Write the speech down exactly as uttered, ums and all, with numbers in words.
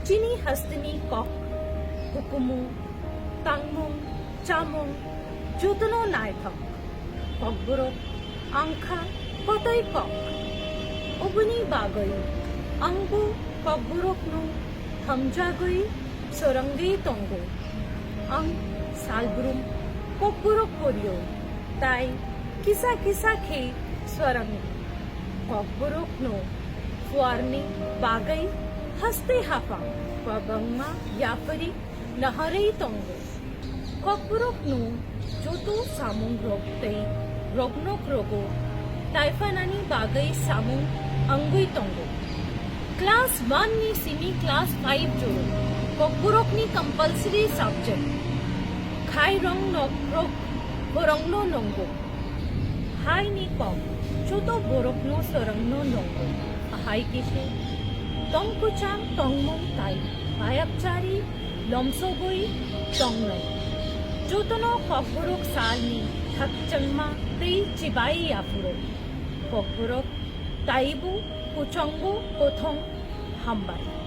Chini hasteni kok, hukumu, tangmung, chamung, jotono naithok. Kokborok wngkha kotoi kok. Oboni bagwi angbo kokborokno hamjagwi swrwngwi tongo. Ang salbrum kokborok porio, tai kisa kisa khe swrwngo. Kokborokno phuarni bagwi haste haphang kwbangma yapharwi naharwi tongo. Kokborokno joto samungrok tei roknokrogo taiphanani bagwi samung wngwi tongo. Class one ni simi class five joro Kokborokni compulsory subject. Khai roknokrok phwrwngno nongo. Haini kok joto borokno swrwngno nongo. Ahai khe se tongkwchang tongmung tai bayapchari lomsogwi tongnai. Jotono Kokborok salni khakchangma tei chibai yaphuru. Kokborok taibo kuchongo kothong hambai.